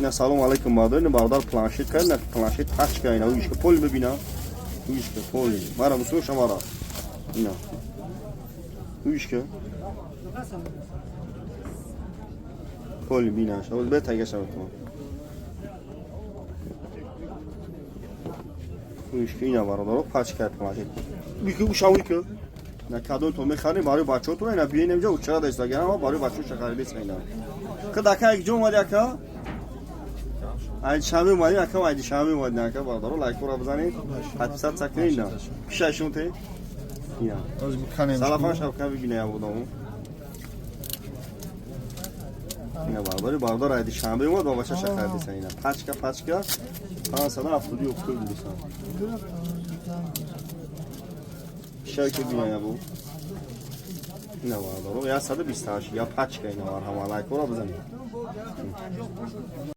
Ина, салом алейкум, бародар. Ина, бародар, планшет кард, на планшет пачка, ина уишка пол бибина. Уишка пол. Мара мусо шамара. Ина. Уишка. Пол бина. Шаб бе тага шаб то. Уишка, ина, бародар, пачка планшет. Уишка ушавика. На кадон то мехарем барои бачаҳотон, ина биёин инҷа учара даистаган, ама барои бачаҳо харида ина. Када ака як ҷо омади, ака? Ай шанбе омадем, ака, ай душанбе омадем, ака, бародаро, лайкҳоро бизанед, подписаться кунед, ина. Пишашон те? Ина. Салафан шабка бибина я будам. Ина, бародари, бародар ай душанбе омад, ба бачаша харида ина. Пачка, пачка 570 пул бурисан. Пишай ки бина я бу. Ина, бародаро, 128 я пачка, ина, марҳама, лайкҳоро бизанед.